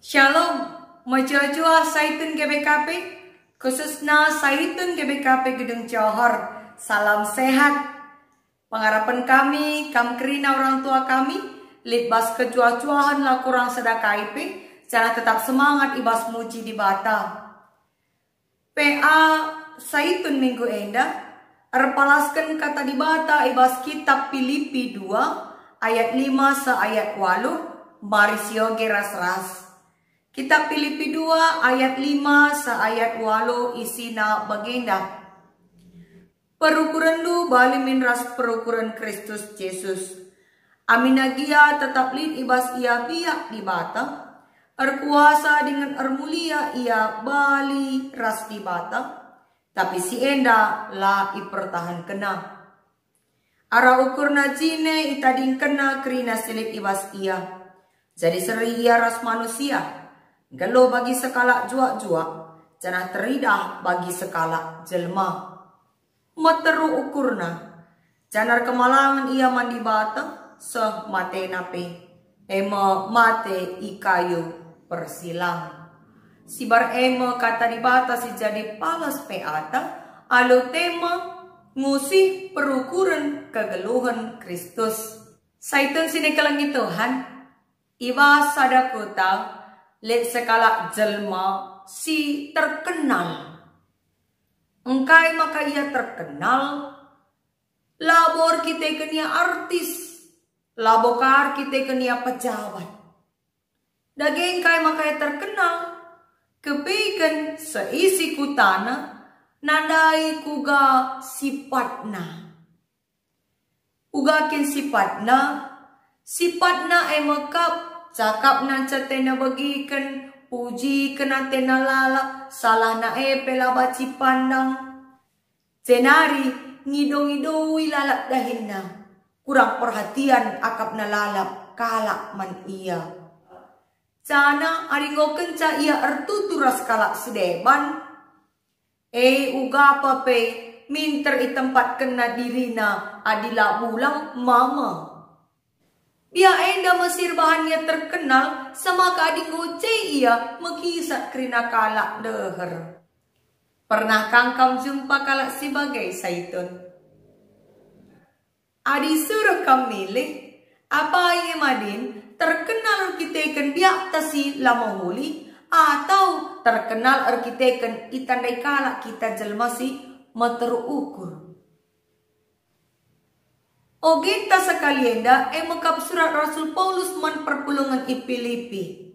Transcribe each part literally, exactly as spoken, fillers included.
Shalom, mejuah-juah Saitun G B K P, khususna Saitun G B K P Gedung Johor. Salam sehat. Pengarapen kami, kam kerina orang tua kami, lit bas kejuah-juahen la kurang sada kai pe, janah tetap semangat i bas muji Dibata. P A Saitun minggu enda, erpalasken Kata Dibata i bas kitab Pilipi dua ayat lima seh ayat waluh, mari sioge ras-ras. Kitab Pilipi dua ayat lima seh ayat waluh isina bagenda, "Perukurenndu bali min ras perukuren Kristus Jesus. Aminna gia tetap lit i bas Ia biak Dibata, erkuasa dingen ermulia Ia bali ras Dibata, tapi si enda la ipertahankenNa. Arah ukurna jine itadingkenNa kerina si lit i bas Ia. Jadi seri Ia ras manusia, nggeluh bagi sekalak juak-juak, janah teridah bagi sekalak jelma. Meteruk ukurNa, janah erkemalangen Ia man Dibata, seh mateNa pe, e me mate i kayu persilang." Sibar e me Kata Dibata si jadi pales P A ta, alu tema ngusih perukuren kegeluhen Kristus. Saitun si nikelengi Tuhan, i bas sada kuta lit sekalak jelma si terkenal. Engkai maka ia terkenal? Labo erkiteken ia artis, labo ka erkiteken ia pejabat. Dage engkai maka ia terkenal? Kepeken seisi kutana nandai kuga sipatna. Uga kin sipatna? Sipatna e mekap, cakapna ncetena begiken, pujiken atena lalap, salahna e pe la banci pandang. Jenari ngido-ngidoi lalap dahinna, kurang perhatian akapna lalap kalak man ia. Janah adi enggo kenca ia ertutur ras kalak si deban, e uga pe minter itempatkenna dirina adi la bulang mama. Biak enda me si erbahan ia terkenal, semaka adi enggo je ia mekisat kerina kalak ndeher. Pernah kang kam jumpa kalak si bage, Saitun? Adi suruh kam milih, apai nge madin, terkenal erkiteken biakta si la mehuli, atau terkenal erkiteken itandai kalak kita jelma si meteruk ukur? Ogenta sekali enda e mekap surat Rasul Paulus man perpulungen i Pilipi.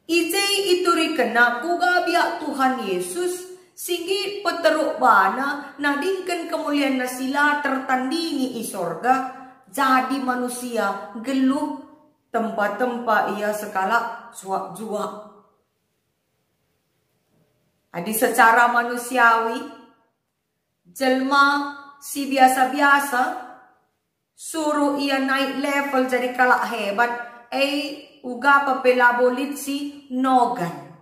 I je iturikenna kuga biak Tuhan Yesus, si nggit peteruk bana nadingken kemulianna si la tertandingi i sorga, jadi manusia nggeluh tempa-tempa ia sekalak juak-juak. Adi secara manusiawi, jelma si biasa-biasa, suruh ia naik level jadi kalak hebat, e uga pe labo lit si nogan.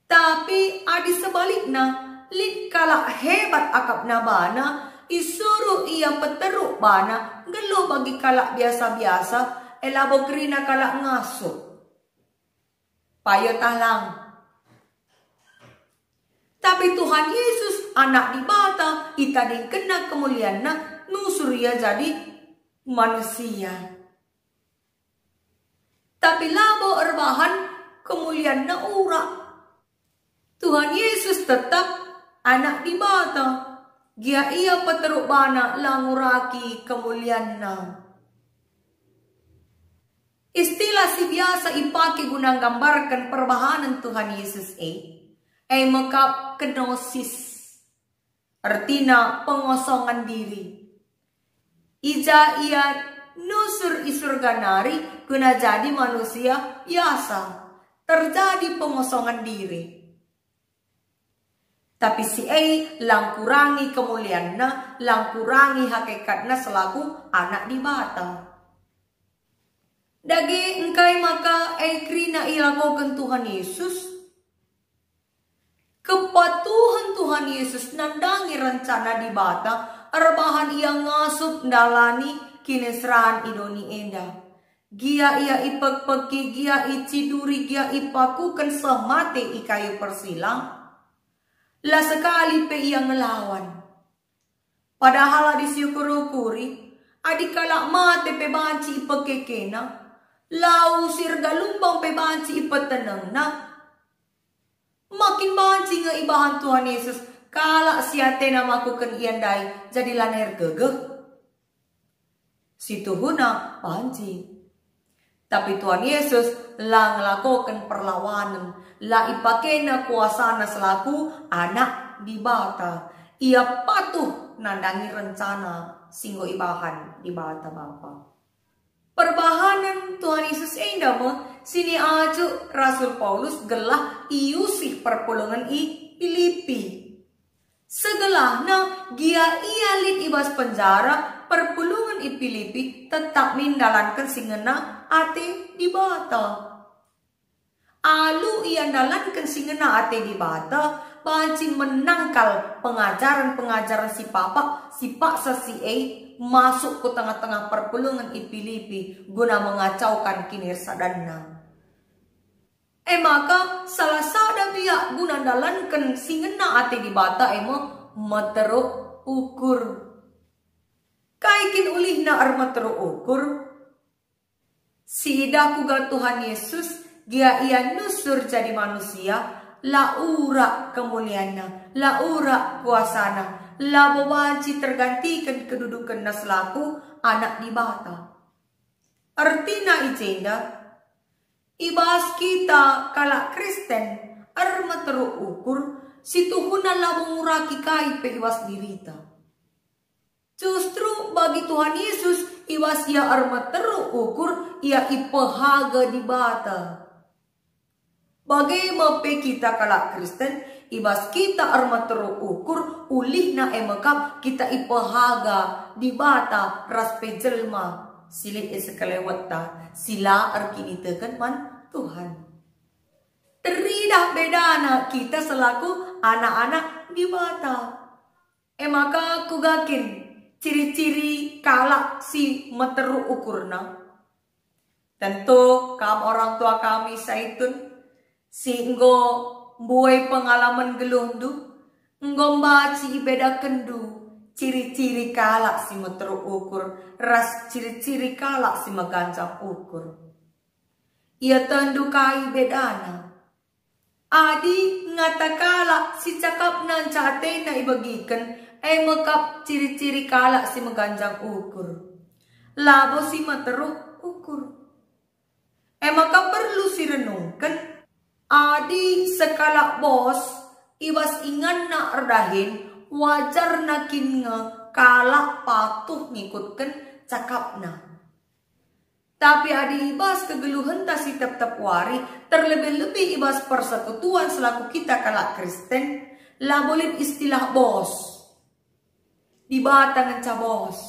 Tapi adi sebalikna, lit kalak hebat akapna bana, isuruh ia peteruk bana, nggeluh bagi kalak biasa-biasa, e labo kerina kalak ngasup. Payo tah lang. Tapi Tuhan Yesus, Anak Dibata, itadingkenNa kemulianNa, nusur Ia jadi manusia. Tapi labo erbahan kemulianNa urak. Tuhan Yesus tetap Anak Dibata, gia Ia peteruk bana la nguraki kemulianNa. Istilah si biasa ipake guna nggambarken perbahanen Tuhan Yesus e, e mekap kenosis, ertina pengosongen diri. I ja Ia nusur i Surga nari guna jadi manusia biasa, terjadi pengosongen diri. Tapi si e la ngkurangi kemulianNa, la ngkurangi hakekatNa selaku Anak Dibata. Dage engkai maka e kerina ilakoken Tuhan Yesus? Kepatuhen Tuhan Yesus nandangi rencana Dibata erbahan Ia ngasup ndalani kiniseran i doni enda. gia ia ipekpeki, gia iciduri, gia ipakuken seh mate i kayu persilang. La sekali pe ia ngelawan. Padahal adi siukur-ukuri, adi kalak mate pe banci ipekekena, lau si erga lumbang pe banci ipetenengna. Makin banci nge ibahan Tuhan Yesus kalak si atena makuken ia ndai jadi lanai ergegeh. Situhuna banci. Tapi Tuhan Yesus la ngelakoken perlawanen, la ipakena kuasana selaku Anak Dibata. Ia patuh nandangi rencana si enggo ibahan Dibata Bapa. Perbahanen Tuhan Yesus enda me si niajuk Rasul Paulus gelah iusih perpulungen i Pilipi. Segelahna gia ia lit i bas penjara, perpulungen i Pilipi tetap min ndalanken si ngena ate Dibata. Alu ia ndalanken si ngena ate Dibata, banci menang kal pengajaren-pengajaren si papak, si paksa si e masuk ku tengah-tengah perpulungen i Pilipi guna mengacaukan kinirsadanna. E maka, salah sada biak guna ndalanken si ngena ate Dibata e me meteruk ukur. Kai kin ulihna ermeteruk ukur? Siidah kuga Tuhan Yesus, gia ia nusur jadi manusia, la urak kemulianNa, la urak kuasaNa, labo banci tergantiken kedudukenNa selaku Anak Dibata. Ertina i jenda, i bas kita kalak Kristen ermeteruk ukur, situhuna labo nguraki kai pe i bas dirita. Justru bagi Tuhan Yesus, i bas ia ermeteruk ukur, ia ipehaga Dibata. Bage me pe kita kalak Kristen, i bas kita ermeteruk ukur, ulihna e me kap kita ipehaga Dibata ras pe jelma si lit i sekelewetta, si la erkiniteken man Tuhan. Teridah bedana kita selaku anak-anak Dibata. E maka kuga kin ciri-ciri kalak si meteruk ukurna? Tentu kam orang tua kami Saitun, si enggo mbuai pengalamen geluhndu, enggo mbaci ibedakenndu ciri-ciri kalak si meteruk ukur ras ciri-ciri kalak si meganjang ukur. Ietehndu kai bedana? Adi ngata kalak si cakapna nca atena ibegiken, e me kap ciri-ciri kalak si meganjang ukur, labo si meteruk ukur. E maka perlu sirenungken, adi sekalak bos i bas inganna erdahin, wajarna kin nge kalak patuh ngikutken cakapna. Tapi adi i bas kegeluhenta si tep-tep wari, terlebih-lebih i bas persekutuan selaku kita kalak Kristen, labo lit istilah bos. Dibata ngenca bos.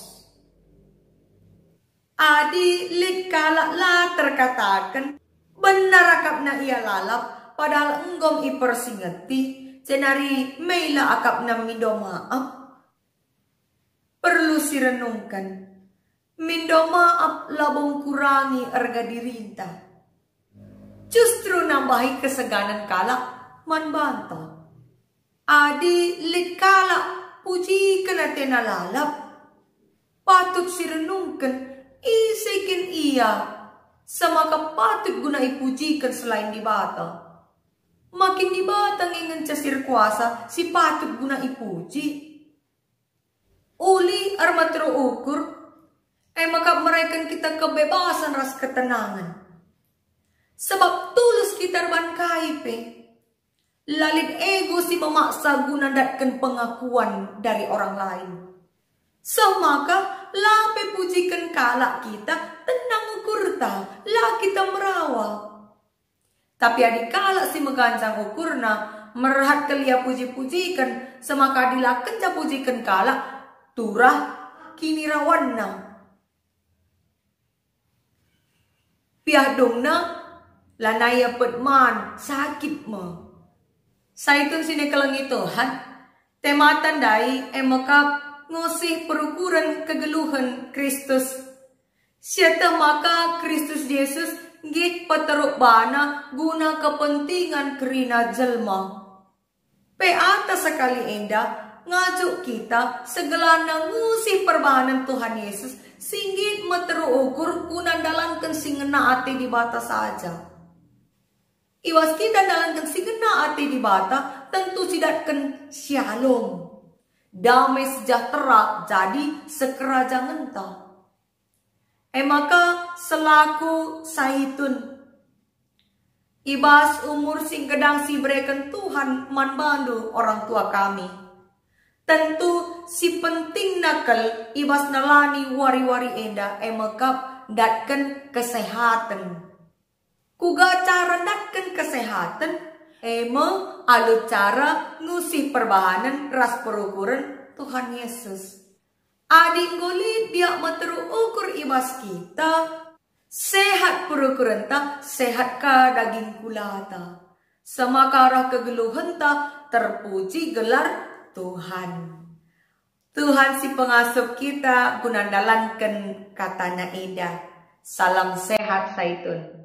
Adi lit kalak la terkataken, benar akapna ia lalap, padahal enggom ipersingeti, jenari mela akapna mindo maaf. Perlu sirenungken. Mindo maaf labo ngkurangi erga dirinta, justru nambahi keseganen kalak man banta. Adi lit kalak pujiken atena lalap, patut sirenungken ise kin ia, semaka patut guna ipujiken selain Dibata. Makin Dibata nge ngenca si erkuasa si patut guna ipuji. Uli ermeteruk ukur, e maka mereken kita kebebasan ras ketenangan. Sebab tulus kita erban kai pe. La lit ego si memaksa guna ndatken pengakuan dari orang lain. Seh maka la pe pujiken kalak kita, tenang ukurta, la kita merawa. Tapi adi kalak si meganjang ukurna merhat kal ia puji-pujiken, semaka adi la kenca pujiken kalak, turah kinirawanna. Piah dungna, lanai ia pet man, sakit me. Saitun si nikelengi Tuhan, temata ndai e mekap ngusih perukuren kegeluhen Kristus. Sieteh maka Kristus Jesus nggit peteruk bana guna kepentingan kerina jelma. Pe ata sekali enda ngajuk kita segelana ngusih perbahanen Tuhan Yesus si nggit meteruk ukur guna ndalanken si ngena ate Dibata saja. I bas kita ndalanken si ngena ate Dibata, tentu sidatken syalom, damai sejahtera jadi sekerajangenta. E maka selaku Saitun, i bas umur si ngkedang si ibereken Tuhan man bandu orang tua kami, tentu si pentingna kal i bas nalani wari-wari enda e mekap ndatken kesehaten. Kuga cara ndatken kesehaten? E me alu cara ngusih perbahanen ras perukuren Tuhan Yesus. Adi enggo lit biak meteruk ukur i bas kita, sehat perukurenta, sehat ka daging kulata. Semaka arah kegeluhenta, terpuji gelar Tuhan. Tuhan si pengasup kita guna ndalanken katana enda. Salam sehat Saitun.